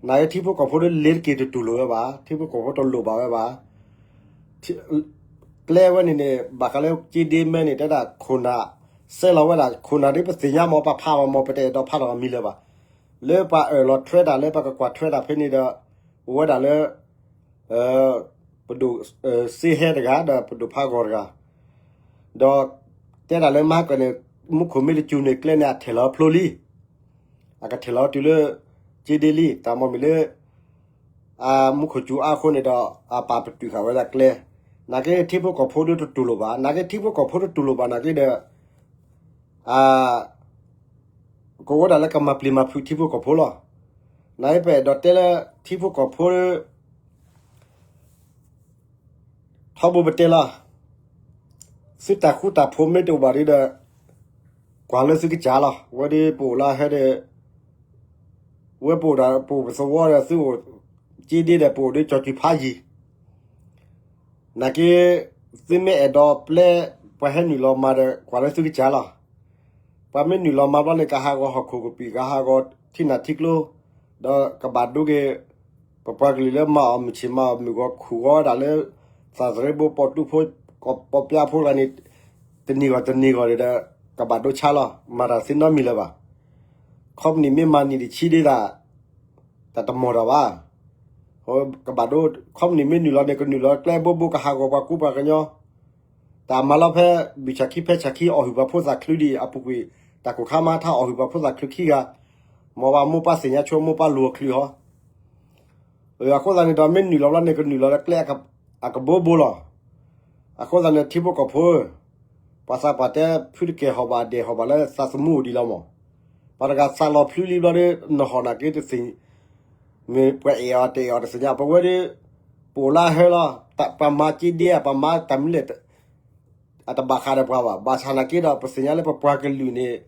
နာ်က့ထံဖိကီၢ်ဖိဒီးလ့ၤတက့ၤတတူၢ်လိာ်ဝဲဘၣ်, ထံဖိကီၢ်ဖိတလိၣ်ဘၣ်ဝဲဘၣ်. ကျဲဝဲန့ၣ်န့ၣ် ဘၣ်ဃးလၢက့ဒ့မဲန့ၣ် တဲဒၣ်ခိၣ်နၢ် စဲလီၤဝဲဒၣ် ခိၣ်နၢ်ဒ်ပသ့ၣ်ညါမ့ၢ်ပဖးဘၣ်မ့ၢ် ပတအဲၣ်ဒိးဖးထီၣ်အမံၤလၢၤဘၣ်. လၢပှၤအၢၣ်လီၤထွဲတၢ်လၢပကကွၢ်ထွဲတၢ်ဖဲန့ၣ်ဒီး အိၣ်ဝဲဒၣ်လၢ ပဒိၣ်စ့ဟဲတဂၤ ဒီးပဒိၣ်ဖးဂီၤတဂၤ, ဒီးတဲဒၣ်လၢမဟါကီၢ်န့ၣ် မူခိၣ်မ့ၢ်တစူၤန့ၣ် ကျဲန့ၣ်အထဲၣ်လီၤဖျိလံ, အကထဲၣ်လီၤတုၤလၢ က့ဒ့လံ တၢ်မ့ၢ်မ့ၢ်လၢ မူခိၣ်စူၤအါအဃိန့ၣ်ဒီး အပာ်ပတုာ်ဃာ်ဝဲဒၣ်ကျဲ, နာ်က့ထံဖိကီၢ်ဖိဒီးတတူၢ်လိာ်ဘၣ်, နာ်က့ထံဖိကီၢ်ဖိတတူၢ်လိာ်ဘၣ်နာ်က့ဒီး ကအိၣ်ဒၣ်လၢကမၤပျံၤမၤဖုးထံဖိကီၢ်ဖိလီၤ. နာ်က့ပအဲၣ်ဒိးတဲလၢ ထံဖိကီၢ်ဖိ ထီဘိပတဲလီၤ, သုတၢ်ဃူတၢ်ဖိးမ့ၢ်တအိၣ်ဘၣ်ဒီး ကွၢ်လၢသုကစၢ်လီၤ. ဝဲဒၣ်ပအိၣ်လၢဟဲဒီး ဝဲပအိၣ်ဒီးပအိၣ်ပသဝီဒီး သုအိၣ်က့ဒ့ဒီး ပအိၣ်ဒီးကၠီၤစုၤဖးယံၤ နာ်က့ သုမ့ၢ်အဲၣ်ဒိးပျဲ ပှၤဟဲနုာ်လီၤမၤဒီး ကွၢ်လၢသုကစၢ်လီၤ. ပှၤမ့ၢ်နုာ်လီၤမၤဘျီန့ၣ် ကဟးဂီၤဟီၣ်ခိၣ်ကပံာ် ကဟးဂီၤထံနၢ်ထံကျိ ဒီးကဘၣ်ဒိက့ၤ ပပှၤကလုာ်လၢမၤအီၣ်မုၢ်ဆ့ၣ်မၤအီၣ်မုၢ်ဂီၤ ခူၣ်ဂီၤဝဲဒၣ်လၢ သးသရ့ဘိ ပီၣ်တူဖိ ပီၣ်ပျါဖိတဂၤန့ၣ် တနံၤဂီၢ်တနံၤဂီၢ်ဒီး ကဘၣ်ဒိဆါလီၤ မၤတၢ်သ့နီတမံၤလၢၤဘၣ်. ခီပနံၣ်မ့ၢ်မၤနံၣ်တဆံဒ်ဒၣ် တၢ်တမီၢ်တၢ်ဘၣ်. ကဘၣ်ဒိ ခီပနံၣ်မ့ၢ်နုာ်လီၤန့ၣ် ကနုာ်လီၤကျဲဘိဘိ ကဟးဂီၤပှၤကူပှၤကညီ တၢ်မၤလီၤဖဲ ဘုၣ်ဆၣ်ခံဖဲဆၣ်ခံ အီၣ်ဟုၣ်ပှၤဖိသၣ်ချုးဒံး အပူၤကွံာ် တၢ်ကိၢ်ခါမၤထါ အီၣ်ဟုၣ်ပှၤဖိသၣ်ချုးခံဂၤ, မ်ပှၤမိၢ်ပှၢ်သ့ၣ်ညါဆိ မိၢ်ပှၢ်လူၤအီၤချုးဟီ. အဃိသတးန့ၣ်ဒီး မ့ၢ်နုာ်လီၤဘျီန့ၣ် ကနုာ်လီၤလၢကျဲအကဘိဘိလီၤ. အဃိသတးန့ၣ် ထံဖိကီၢ်ဖိ ပှၤသးပှၢ်တဲ ဖုတကဲၢ်ဟီၣ်ဘၣ်ဒဲးဟီၣ်ဘၣ်လၢသးသမူအိၣ်ဒံးလီၤမး. ပှၤတဂၤသးလီၤဖျုလံဘျီဒီး နဟီၣ်နာ်က့တသ့ၣ် မ့ၢ်ပှၤအဲၣ်အီၤတအဲၣ်အီၤတသ့ၣ်ညါ ပဝဲဒီး ပအိၣ်လၢအဟၢလီၤ. ပှၤမၤက့ဒ့ ပှၤမၤတၢ်မနုၤလဲၣ် အတဘၣ်ဃးဒီးပှၤဘၣ်. ဘၣ်ဆၣ်နာ်က့ဒီး ပသ့ၣ်ညါလၢပပှၤကလုာ်န့ၣ်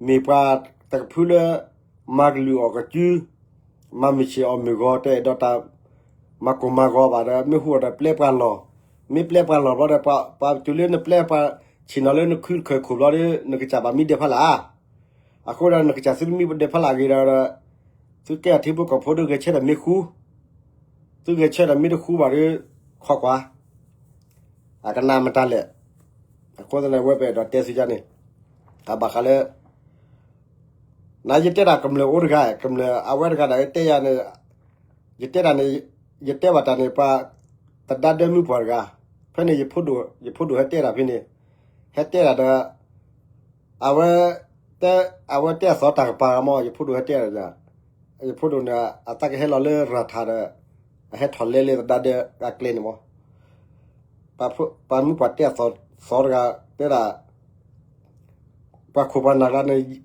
မ့ၢ်ပှၤတကဖုလၢ မၤကလုာ်အီၣ်ကစု မၤမုၢ်ဆ့ၣ်အီၣ်မုၢ်ဂီၤ တအဲၣ်ဒိးတၢ်မၤကိၢ်မၤဂီၤဘၣ်ဒီး မ့ၢ်ဟူအီၤဒီးပျဲပှၤလီၢ်, မ့ၢ်ပျဲပှၤလီၢ်ဘျီဒီး ပှၤတုၤလၢနပျဲပှၤဆ့ၣ်နီၤလၢနခုတခၢၣ်ခိၣ်ဘျီဒီး နကစၢ်ဘၣ်မံဒဲးဖးလၢ်. အဃိဒီးနကစၢ်သုတမံဒဲးဖးလၢ်အဂ့ၤဒီး သုကဲထံဖိကီၢ်ဖိဒီးဂဲၤဆၢထၢၣ်မ့ၢ်ဃူ, သုဂဲၤဆၢထၢၣ်မ့ၢ်တဃူဘၣ်ဒီး ခိးကွၢ် အကနၣ်မတၤလဲၣ်. အဃိသတးန့ၣ် ဝဲပအဲၣ်ဒိးတဲသုကါန့ၣ် အဘၣ်ဃးလၢ နယတဲတၢ်ကမျၢၢ်အိၣ်တဂၤ, ကမျၢၢ်အဝဲတဂၤဒီးတဲယၤန့ၣ်, ယတဲတၢ်န့ၣ်, ယတဲဘၣ်တၢ်န့ၣ် ပှၤသဒါဒၢမုၢ်ပှၢ်တဂၤ, ဖဲန့ၣ် ယဖိဒိၣ်ဟဲတဲတၢ်ဖဲန့ၣ်, ဟဲတဲတၢ်ဒီး အဝဲတဲ, အဝဲတဲအသီတၢ်ကပၤဂၤမး ယဖိဒိၣ်ဟဲတဲတၢ်ဒီး, ယဖိဒိၣ်န့ၣ် အသးကဟဲလီၤလၢရၤထၣ်ဒီး အဟဲထီၣ်လဲလၢသဒါဒၢအကျဲန့ၣ်မး ပှၤမုၢ်ပှၢ်တဲအသီတဂၤ တဲဒၣ် ပှၤခိၣ်ပှၤနၢ်ကျါန့ၣ်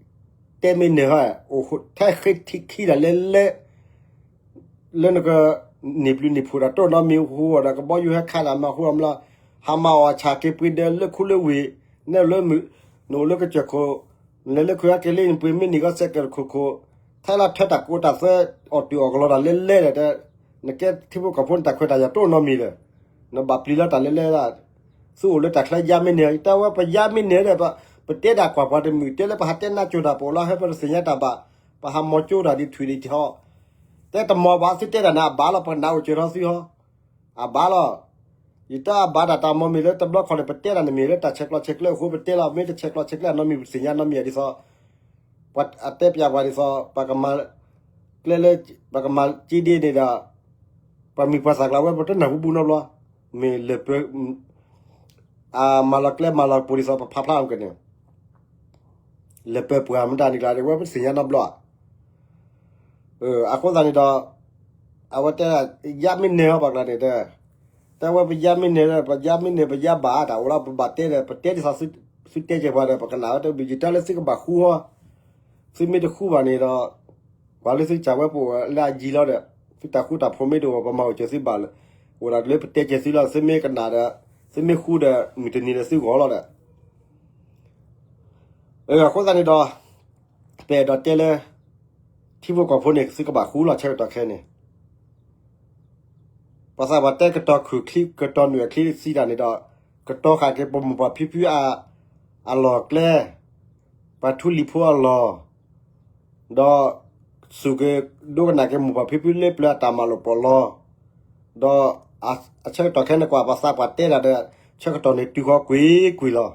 တဲမ့ၢ်နၢၤဟီ, အိၣ်ထဲဃ့ထံခံဒၣ်လဲလဲ လၢနက န့ၢ်ပျုၤန့ၢ်ဖုးတၢ်တိၢ်နီတမံၤ ဟူအီၤဒီးကဘီယူၤဟဲခးတၢ်မၤဟူအီၤမးလီၤ, ဟးမၤအီၣ်ဆၣ်က့ၤပှ့ၤဒီးလၢခူလၢဝ့ၢ်, နဲလၢ နအိၣ်လၢကစၢၢ်ခိၣ်, နလဲၤလၢခုးဟဲက့ၤလၢနပှ့ၤမ့ၢ်နံၤဂီၢ်စဲးကဲးတခိၣ်ခိၣ်, ထဲလီၤထွဲတၢ်ကိးတၢ်သွဲ အီၣ်တုၤအီၣ်ကလီတၢ်လဲလဲဒီး နကဲထံဖိကီၢ်ဖိနတၢ်ခွဲးတၢ်ယာ်တိၢ်နီတမံၤဒီး နဘၣ်ပျံၤလီၤတၢ်လဲလဲလၢ သုအိၣ်လၢတၢ်ချၢယါမ့ၢ်န့ၢ်, ယတဲဝဲပယါမ့ၢ်န့ၢ်ဒီး ပတဲဒၣ်ကွၢ်ပှၤတမုာ် တဲလၢပဟးတဲနါစိၤတၢ် ပအိၣ်လၢဟဲပတသ့ၣ်ညါတၢ်ဘၣ်, ပဟးမီၤကၠိတၢ်ဒ်ထွံၣ်ဒ်ထီ, တဲတမီၤဘၣ် သုတဲတၢ်န့ၣ် အဘၣ်လီၤ ပကနၣ်အိၣ်စၢၤထီသုဟီ, အဘၣ်လီၤ. ယတၢ်အဘၣ်တၢ်တၢ်မီၤမ့ၢ်လၢတဘျီခီန့ၣ် ပတဲတၢ်န့ၣ်မ့ၢ်လၢတၢ်ဆဲးကျိးဆဲးကျၢအဃိ ပတဲလီၤ, မ့ၢ်တဆဲးကျိးဆဲးကျၢအနီတမံၤ ပသ့ၣ်ညါနီတမံၤဒ်သိး ပှၤအတဲပျးပှၤဒ်သိး ပှၤကမၤကျဲလၢ ပှၤကမၤက့ဒ့န့ၣ်ဒီး ပှၤမုၢ်ပှၤသၣ်ကျါဝဲ ပတနၢ်ဟူဘူးနီတဘျီ, မ့ၢ်လဲၤပၢ အမၤလီၤကျဲမၤလီၤပူၤဒ်သိးပဖးဖျါအီၤကန့ၣ်, လဲၤပၢၤပှၤမတၤန့ၣ်ကျါ အဝဲပသ့ၣ်ညါနီတဘျီဧါ. အဃိသတးန့ၣ်ဒီး အဝဲတဲ ယါမ့ၢ်နဲၣ်ဟီပှၤကျါန့ၣ် တဲ တဲဝဲပယါမ့ၢ်နဲၣ်ဒီး ပယါမ့ၢ်နဲၣ် ပယါဘၣ်တၢ်အိၣ်လီၤ ပဘၣ်တဲဒီး ပတဲဒ်သိးသုတဲကဲၤပှၤဒီး ပကနၣ်ဝဲတဘျုးယတၢ်လၢသုကဘၣ်ဃူဟီ သုမ့ၢ်တဃူဘၣ်န့ၣ်ဒီး ပှၤလၢသုကစၢ်ဝဲပအိၣ်လၢအယံၤလီၤဒီး သုတၢ်ဃူတၢ်ဖိးမ့ၢ်တအိၣ် ပမၤအိၣ်စၢၤသုဘၣ်လၢ အိၣ်ဒၣ်လၢပတဲကဲၤသုလီၤ သုမ့ၢ်ကနၣ်ဒီး သုမ့ၢ်ဃူဒီး မုၢ်တနံၤဒီးသုဂီၢ်လီၤဒီး အဃိသတးန့ၣ်ဒီး ပအဲၣ်ဒိးတဲလၢ ထံဖိကီၢ်ဖိန့ၣ် သုကဘၣ်ဃူလီၤ ဆၢကတီၢ်ခဲအံၤန့ၣ် ပှၤသးပှၢ်တဲကတီၤခုၣ်ချံ ကတီၤနုာ်အချံစံးတၢ်န့ၣ်ဒီး ကတီၤဃာ်က့ၤပမိၢ်ပၢ်ဖံဖုအ အလီၢ်ကျဲ ပှၤထူလံၤဖိအလီၢ် ဒီး စူၢ်က့ၤဒိကနၣ်က့ၤမိၢ်ပၢ်ဖံဖုလၢပျၢၤအတၢ်မၤလိာ်ပှီၢ်လီၤ. ဒီး အဆၢကတီၢ်ခဲအံၤန့ၣ်ကွၢ် ပှၤသးပှၢ်တဲဒၣ်ဒီး ဆၢကတီၢ်န့ၣ်တုၤဃီကွ့ၢ်ကွ့ၢ်လီၤ.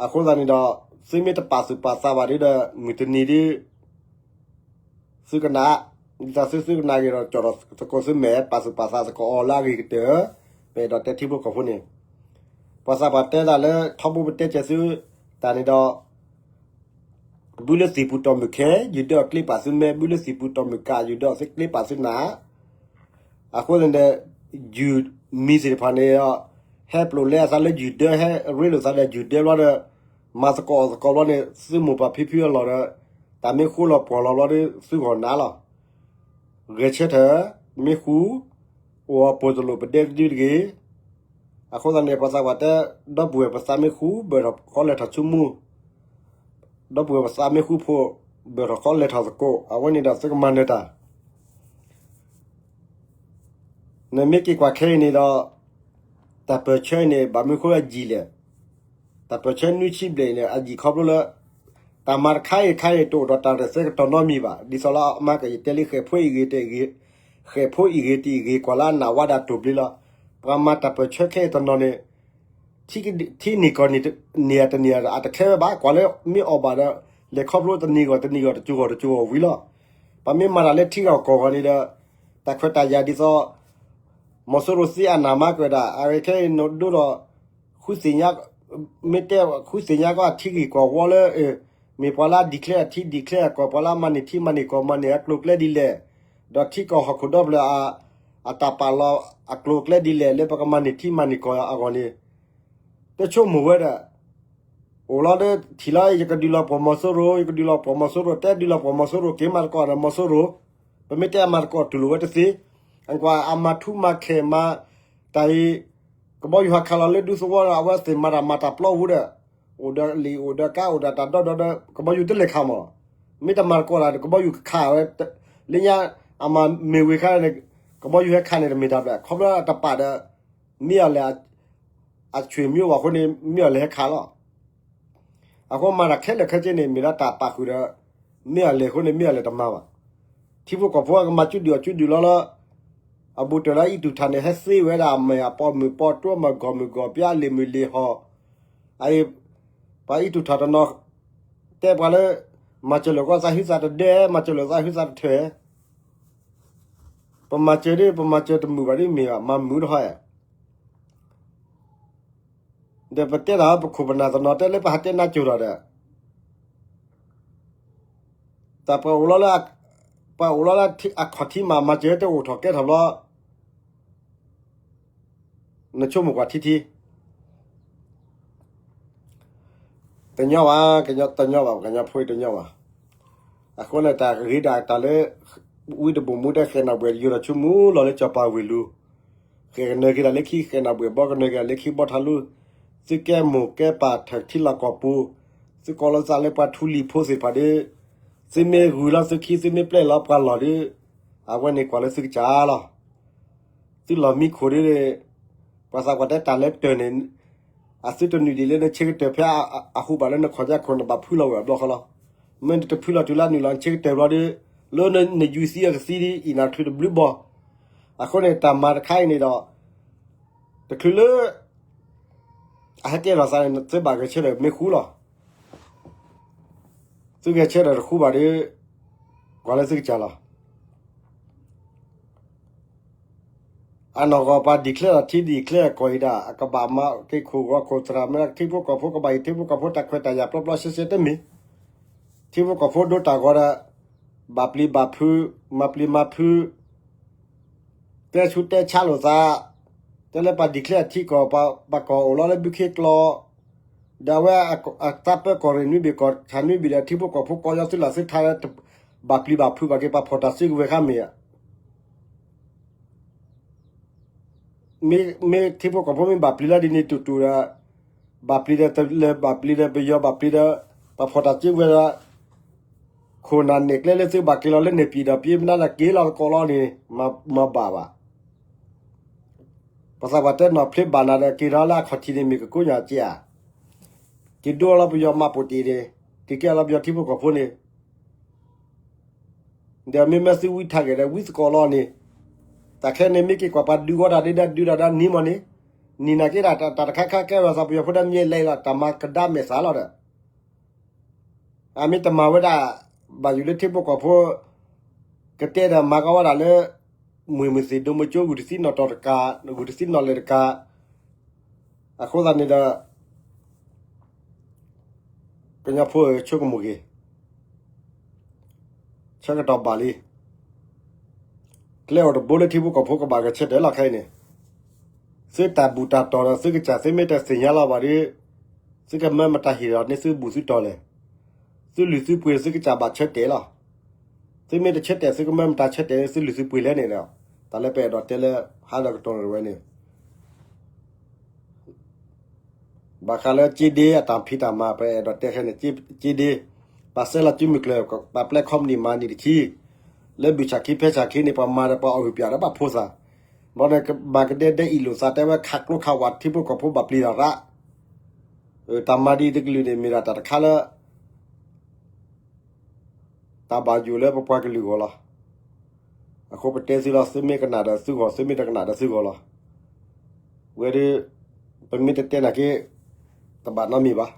အဃိသတးန့ၣ်ဒီး သုမ့ၢ်တပာ်သူၣ်ပာ်သးဘၣ်ဒီး မုၢ်တနံၤဒီး သုကနၣ် ဒ်သိးသုသုကနၣ်ဂ့ၤဒီး ကၠီၣ်ဒီးသကိးသုမဲာ် ပာ်သူၣ်ပာ်သးသကိးအီၤလၢအဂ့ၤကတၢၢ် ပအဲၣ်ဒိးတဲထံဖိကီၢ်ဖိန့ၣ် ပှၤသးပှၢ်တဲဒၣ်လၢ ထီဘိပတဲကဲၤသု တၢ်န့ၣ်ဒီး ဘုလၢသံၣ်ပူၤတီၢ်မုၢ်ခဲ ယုၢ်ဒၢအီၤကျ့ပာ်သုမဲ ဘုလၢသံၣ်ပူၤတီၢ်မုၢ်ကၣ် ယုၢ်ဒၢအီၤကျ့ပာ်သုနၢ် အဃိန့ၣ်ဒီး ယုၢ်မံၤသ့ၣ်တဖၣ်န့ၣ် ဟဲပျိာ်လဲအသးလၢယုၢ်ဒၢ ဟဲရ့လိာ်သးဒီးယုၢ်ဒၢဘျီဒီး မၤသကိးအီၣ်သကိးဘျီန့ၣ် သုမိၢ်ပၢ်ဖံဖုအလီၢ်ဒီး တၢ်မ့ၢ်ဃူလီၤပှီၢ်လီၤဘျီဒီး သုဂီၢ်နးလီၤ. ဂဲၤဆၢထၢၣ် မ့ၢ်ဃူ အိၣ်အပှဲၤတလိာ်ပဒဲကဒုတဂ့ၤ. အဃိသတးန့ၣ် ပှၤသးပှၢ်တဲ ဒီပုၢ်ဝဲၢ်ပသးမ့ၢ်ဃူ ဘၢၣ်ထီၣ်ဃီလဲၤထီၣ်ဆူမူ ဒီပုၢ်ဝဲၢ်ပသးမ့ၢ်ဃူဖိ ဘၢၣ်ထီၣ်ဃီလဲၤထီၣ်သကိး အဝဲန့ၣ်ဒီးသုကမၤနၢၤတၢ် နမ့ၢ်က့ၤကွၢ်ခဲအံၤန့ၣ်ဒီး တၢ်ပၢၢ်ဆၢအံၤန့ၣ် ဘၣ်မနုၤဃိအယံာ်လဲၣ်. တၢ်ပၢၢ်ဆၢနွံဆံဘျဲၣ်အံၤန့ၣ် အယံာ်ခီဖျိလၢ တၢ်မၤတခါအံၤတခါအံၤ တအိၣ်ဒီးတၢ်ရဲၣ်သဲကတီၢ်နီတမံၤဘၣ်. ဒ်သိးလၢအမါကယတဲလံ ဃဲၣ်ဖိအံၤဂ့ၤတဂ့ၤ, ဃဲၣ်ဖိအံၤဂ့ၤတဂ့ၤ ကွၢ်လၢအနၢ်ဝါဒၣ်တိၢ်ဘျ့လီၤ. ပှၤမၤတၢ်ပၢၢ်ဆၢခဲအံၤတနီၤန့ၣ် ထံန့ၢ်ကီၢ်န့ၢ်တန့ၢ်ဧါ အတခဲဝဲဘၣ်. ကွၢ်လၢမ့ၢ်အီၣ်ဘၣ်ဒီး လဲၤခီဖျိတနံၤဂီၢ်တနံၤဂီၢ် တစိၤဂီၢ်တစိၤဂီၢ်ဝံၤလီၤ. ပမ့ၢ်မၤတၢ်လၢထံဂီၢ်ကီၢ်ဂီၢ်န့ၣ်ဒီး တၢ်ခွဲးတၢ်ယာ်ဒ်သိး မီၤစိရိၤသံအနၢ်မါကၢၢ်ဒၣ် အခဲအံၤနဒိဒီး ဃုသ့ၣ်ညါ မ့ၢ်တဲ ဃုသ့ၣ်ညါကီၢ်အထံဂ့ၢ်ကီၢ်ဝီလၢ မ့ၢ်ပှၤလၢအ declare အထံ declare အကီၢ် ပှၤလၢအမၤန့ၢ်ထံမၤန့ၢ်ကီၢ် မၤန့ၢ်အကျိၤကျဲဒ်လဲၣ်, ဒီးထံကီၢ်ဟီၣ်ခိၣ်ဒီဖျၢၣ်အ အတၢ်ပာ်လီၤအကျိၤကျဲဒ်လဲၣ် လၢပကမၤန့ၢ်ထံမၤန့ၢ်ကီၢ်အဂီၢ်န့ၣ် တဆိကမိၣ်ဝဲဒၣ် အိၣ်လီၤဒီးထံၣ်လီၤ ယကဒုးလီၤပှီၢ်မီၤစိရိၤ ယကဒုးလီၤပှီၢ်မီၤစိရိၤ တဲဒုးလီၤပှီၢ်မီၤစိရိၤ က့ၤမၤသကိးဒီးမီၤစိရိၤ, ပမ့ၢ်တဲအမၤသကိးတူၢ်လိာ်ဝဲတသ့, အကွၢ်အမၤထူမၤခဲမၤ တၢ်အံၤ ကဘီယူၤဟဲခးလီၤလၢဒူသဝီဒီး အဝဲသ့ၣ်မၤတၢ်မၤတၢ်ပျီပူၤဒီး အိၣ်ဒီးလံာ်အိၣ်ဒီးကါ အိၣ်ဒီးတၢ်ဒီဒီဒီး ကဘီယူၤတလဲၤခးမး, မ့ၢ်တမၤသကိးတၢ်ဒီး ကဘီယူၤကခးဝဲ, လၢညါ အမၤမ့ၢ်ဝ့ၤခါန့ၣ် ကဘီယူၤဟဲခးန့ၣ်တမ့ၢ်တၢ်ဘျဲၣ် ခီဖျိတပာ်ဒီး မ့ၢ်အီၤလဲၣ် အဆွေမျိုးဘၣ်အဃိန့ၣ် မ့ၢ်အီၤလဲၣ်ဟဲခးလီၤ. အဃိမၤတၢ်ခဲလၢာ်ခဲဆ့န့ၣ် မ့ၢ်ဒၣ်တၢ်ပာ်ဃုာ်ဒီး မ့ၢ်အီၤလဲၣ်အဃိန့ၣ် မ့ၢ်အီၤလဲၣ်တမၤဘၣ်. ထံဖိကီၢ်ဖိကမၤကၠူဒုၣ်အီၣ်ကၠူဒုၣ်လီၤလၢ အဘူးတၢၢ်လၢအအံၣ်တူၢ်ထၣ်န့ၣ် ဟဲသ့ဝဲဒၣ်အမဲာ်အပိာ်မုၣ်ပိာ်တိ မၤဂီၢ်မုၢ်ဂီၢ်ပျါ လံာ်မုၢ်လံာ်ဟီၣ်, အအံၤ ပှၤအံၣ်တူၢ်ထၣ်တနီၤ တဲပှၤလၢ မၤစၢၤလိာ်ကီးသးဟုသးတဒၢ မၤစၢၤလိာ်သးဟုသးတထၢၣ် ပမၤစၢၤဒ် ပမၤစၢၤတမုာ်ဘၣ်ဒ်မ့ၢ်ဘၣ် မၤမုာ်တဟီဧါ. ဒီးပတဲတၢ်ပခိၣ်ပနၢ်တနီၤတဲလၢပဟးတဲနါစိၤဒီးဒီး တၢ်ပှၤအိၣ်လီၤလၢ ပှၤအိၣ်လီၤလၢအခီၣ်ထံးမး မၤစၢၤတအိၣ်ထီၣ်ကဲထီၣ်ဘျီ နဆိကမိၣ်ကွၢ်ထံထံ တညီဘၣ်, တညီဘၣ် ပှၤကညီဖိတညီဘၣ်. အဃိန့ၣ် တၢ်ဂ့ၤဒၣ်တၢ်လၢ ဝံတဘိၣ်မူတဲ ဃဲၤနီၣ်ဘှဲၣ်ယိၤဒီးဆိကမိၣ်လီၤလၢစီၤပၤဝ့ၢ်လူၤ, ဃဲၤကနၢၤက့ၤတၢ်လၢခံ ဃဲၤနီၣ်ဘှဲၣ်ဘီ ကနၢၤက့ၤတၢ်လၢခံဘီထါလူၤ, သုကဲမိၢ်ကဲပၢ်ထၢၣ်ထံလီၢ်ကီၢ်ပူၤ, သုကိးလီၤသးလၢပှၤထူလံၤဖိသ့ၣ်တဖၣ်ဒီး သုမ့ၢ်ဂုၤလီၤသုခံ သုမ့ၢ်ပျဲလီၤပှၤလီၢ်ဒီး အဝဲန့ၣ်ကွၢ်လၢသုကစၢ်လီၤ. သုလီၢ်မံခိၣ်ဒီး ပှၤသးပှၢ်တဲတၢ်လၢတၢၢ်န့ၣ် အသုတနုာ်ဒံးလၢနဆၢကတၢၢ်ဖဲအဟူးဘၣ်လၢနခီၣ်ညါခိၣ်နဘၣ်ဖုလီၤဝဲအဘျီဃီလီၤ. မ့ၢ်နတဖုလီၤတုၤလၢနုာ်လီၤနဆၢကတၢၢ်ဘျီဒီး လၢနယူၤသံအကသံဒီး အံၣ်နၤချုးတဘျုးဘီ. အဃိန့ၣ် တၢ်မၤတခါအံၤန့ၣ်ဒီး တချုးလၢ အဟဲကဲထီၣ်သးန့ၣ် သုဘၣ်ဂဲၤဆၢထၢၣ်မ့ၢ်ဃူလီၤ. သုဂဲၤဆၢထၢၣ်တဃူဘၣ်ဒီး ကွၢ်လၢသုကစၢ်လီၤ. အ အနီၢ်ကီၢ်ပှၤ declare ဒီး ထံ declare ကီၢ်အံၤဒၣ် အကဘၣ်မၤက့ၤခိၣ်ဂီၤခိၣ်သရၣ် မ့ၢ်ထံဖိကီၢ်ဖိကဘၣ်အံၤ ထံဖိကီၢ်ဖိတၢ်ခွဲးတၢ်ယာ်ပျီပျီရှဲရှဲတမ့ၢ် ထံဖိကီၢ်ဖိဒိတၢ်ဂီၤဒီး ဘၣ်ပျံၤဘၣ်ဖုး မၤပျံၤမၤဖုး တဲဆူးတဲဆါလိာ်သး တဲလၢပှၤ declare ထံကီၢ် ပှၤကီၢ်အိၣ်လီၤလၢဘုခ့ကျီ ဒီးအဝဲအသးပၢကီၢ်ရ့ၣ်နွံဘ့ၣ် ကီၢ်ဆၣ်နွံဘ့ၣ်ဒီး ထံဖိကီၢ်ဖိကီၢ်ယီၤသုလၢ်သုထါ ဘၣ်ပျံၤဘၣ်ဖုးဘၣ်က့ၤ ပှၤဖီၣ်တၢ်စုကဝဲၤခါမ့ၢ်ဧါ မ့ၢ်ထံဖိကီၢ်ဖိမ့ၢ်ဘၣ်ပျံၤလီၤဒ်န့ၣ်တူၢ်တူၢ်ဒီး ဘၣ်ပျံၤဒီးတလၢၤ ဘၣ်ပျံၤဒီးပယီၤ ဘၣ်ပျံၤဒီး ပှၤဖီၣ်တၢ်စုကဝဲၤဒီး ခိၣ်နၢ်နဲၣ်ကျဲလၢသုဘၣ်က့ၤလီၤလၢန့ၣ်ပံၤဒီး ပျံၤမနုၤဒီးက့ၤလီၤသကိးလီၤန့ၣ် မၤဘၣ်ဘၣ်. ပသးပှၢ်တဲနီၢ်ဖျ့ဘၣ်နၤဒီး က့ၤထီၣ်လၢအခီၣ်ထံးန့ၣ် မ့ၢ်ကကိးညါက့ဧါ. က့ၤဒိလီၤပယီၤမၤပိာ်တ့ၢ်န့ၣ် က့ၤကဲလီၤပယီၤထံဖိကီၢ်ဖိန့ၣ် ဒီးမ့မ့ၢ်သုဝံထးက့ၤဒီး ဝံသကိးလီၤန့ၣ် တၢ်ခဲန့ၣ်မ့ၢ်က့ၤကွၢ်ပှၤဒုးဂီၤတၢ်ဒ်ဒီး ဒုးတၢ်ဒီးနံၤမီၢ်န့ၣ် နံၤနာ်က့ဒီး တၢ်တခါခါကဲဝဲသးပယီၤဖိဒီးမ့ၢ်လဲၤလီၤ တၢ်မၤကဒါမဲာ်သးလီၤဒီး အမ့ၢ်တမၤဝဲဒၣ် ဘၣ်ယိၣ်လၢထံဖိကီၢ်ဖိ ကတဲဒီးမၤကီဝဲဒၣ်လၢ မုၢ်မုၢ်သ့ၣ်ဒိမုၢ်ကၠိ ဂုၢ်တသံနီၣ်တီၢ်တကး ဂုၢ်တသံနီၣ်လဲၢ်တကး အဃိသတးန့ၣ်ဒီး ကညီဖိဧၢ ဆိကမိၣ်က့ၤ ဆၢကတီၢ်ဘၣ်လံ ကျဲအိၣ်တဘိလၢထံဖိကီၢ်ဖိကဘၣ်ဂဲၤဆၢထၢၣ်လီၤခဲအံၤန့ၣ် သုတၢ်ဘူၣ်တၢ်တီၢ်ဒီးသုကစၢ် သုမ့ၢ်တသ့ၣ်ညါလီၤဘၣ်ဒီး သုကမၢမတၤဟ့ၣ်လီၤန့ၢ်သုဘူၣ်သုတီၢ်လဲၣ်. သုလုၢ်သုပှ့ၤ သုကစၢ်ဘၣ်ဆၢတဲာ်လီၤ. သုမ့ၢ်တဆၢတဲာ် သုကမၢမတၤဆၢတဲာ်န့ၣ် သုလုၢ်သုပှ့ၤလဲၣ်န့ၣ်ဒီး တၢ်လၢပအဲၣ်ဒိးတဲလၢ ဟါလီၤကတီၢ်န့ၣ်ဝဲန့ၣ် ဘၣ်ဃးလၢကၠ့ဒ့အတၢ်ဖံးတၢ်မၤ ပအဲၣ်ဒိးတဲခဲန့ၣ် ကၠ့ဒ့ ပှၤဆဲးလီၤစုမုၢ်ကျၢၢ် ပှၤပျဲခီပနံၣ်မၤနံၣ်တဆံ လၢဘုၣ်ဆၣ်ခံဖဲဆၣ်ခံန့ၣ် ပှၤမၤဒီးပှၤအီၣ်ဂံၢ်ပၠးဒီးဘၣ်ဖိသၣ် ဘီန့ၣ် မၤကဒဲဒဲအံၣ်လိာ်သး တဲဝဲခးကျိခးဝး ထံဖိကီၢ်ဖိဘၣ်ပျံၤတၢ်ရၣ် တၢ်မၤဒ်အံၤတကလုာ်န့ၣ် မ့ၢ်ဒၣ်တၢ်တခါလၢ တၢ်ဘၣ်ယိၣ်လၢပပှၤကလုာ်ဂီၢ်လီၤ. အဃိပတဲသုလီၤ သုမ့ၢ်ကနၣ်ဒီးသုဂီၢ် သုမ့ၢ်တကနၣ်ဒီးသုဂီၢ်လီၤ. ဝဲဒၣ် ပမ့ၢ်တတဲနာ်က့ တဘၣ်နီတမံၤဘၣ်.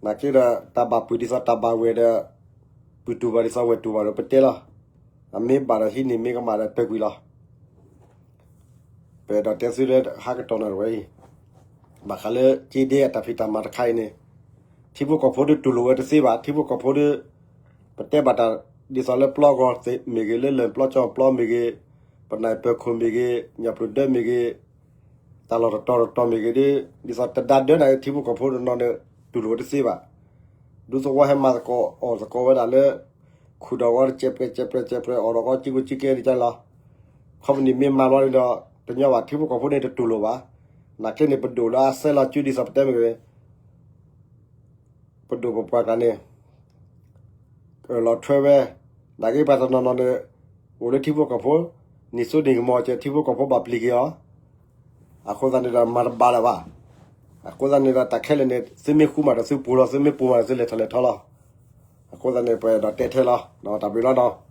နာ်က့ဒီး တၢ်ဘၣ်ပုၢ်ဒ်သိးတၢ်ဘၣ်ဝဲၢ်ဒီး ပုၢ်တူၢ်ဘၣ်ဒ်သိးဝဲၢ်တူၢ်ဘၣ်ဒီး ပတဲလီၤ. အမ့ၢ်ဘၣ်ဒီးဟံးန့ၢ် မ့ၢ်ကမၣ်ဒီးပၢၤကွံာ်လီၤ. ပအဲၣ်ဒိးတဲသုလၢဟါကတီၢ်န့ၣ်ဝဲအံၤ ဘၣ်ဃးလၢကၠ့ဒ့အတၢ်ဖံးတၢ်မၤတခါအံၤန့ၣ် ထံဖိကီၢ်ဖိဒုးတူၢ်လိာ်ဝဲတသ့ဘၣ်. ထံဖိကီၢ်ဖိဒုး ပတဲဘၣ်တၢ်ဒ်သိးလၢပျီဂီၤမ့ၢ်ဂ့ၤ လၢလၢၢ်ပျီကၠီပျီမ့ၢ်ဂ့ၤ ပနၢ်ပၢၢ်ခိၣ်မ့ၢ်ဂ့ၤ ညၣ်ပျိၢ်ဒၢမ့ၢ်ဂ့ၤ တၢ်လီၢ်တတီၤတတီၤမ့ၢ်ဂ့ၤဒီး ဒ်သိးတဒါဒၢနၤ ထံဖိကီၢ်ဖိတနီၤန့ၣ် တူၢ်လိာ်ဝဲတသ့ဘၣ်. ဒူသဝီဟဲမၤသကိးအီၣ်သကိးဝဲဒၣ်လၢ ခူၣ်ဒီးဝီတစဲးပြဲးစဲးပြဲးစဲးပြဲး အီၣ်ဒီးဝီကံကိကံကျဲဒ်ကလီၤ. ခီပနံၣ်မ့ၢ်မၤဘျီန့ၣ်ဒီး တညီဘၣ် ထံဖိကီၢ်ဖိန့ၣ်တတူၢ်လိာ်ဘၣ်. နာ်က့န့ၣ် ပဒိၣ်လၢအဆဲးလီၤစုဒ်သိးပတဲမ့ၢ်ဂ့ၤ ပဒိၣ်ပပှၤကျါန့ၣ် လီၤထွဲဝဲ နာ်က့ပှၤတနီၤနီၤန့ၣ် အိၣ်လၢထံဖိကီၢ်ဖိ နံၣ်စိနံၣ်ကမီၤကဲ ထံဖိကီၢ်ဖိဘၣ်ပျံၤက့ၤအီၤ အဃိသတးန့ၣ်ဒီးမၤတဘၣ်လၢၤဘၣ်. အဃိသတးန့ၣ်ဒီးတၢ်ခဲလၢာ်န့ၣ် သုမ့ၢ်ဃူမးဒီးသုပူၤလီၤ သုမ့ၢ်ပူၤမးဒီးသုလဲၤထီၣ်လဲၤထီလီၤ. အဃိသတးန့ၣ် ပအဲၣ်ဒိးတဲထဲလီၤ တၢ်ဘျုးလီၤနီၤ.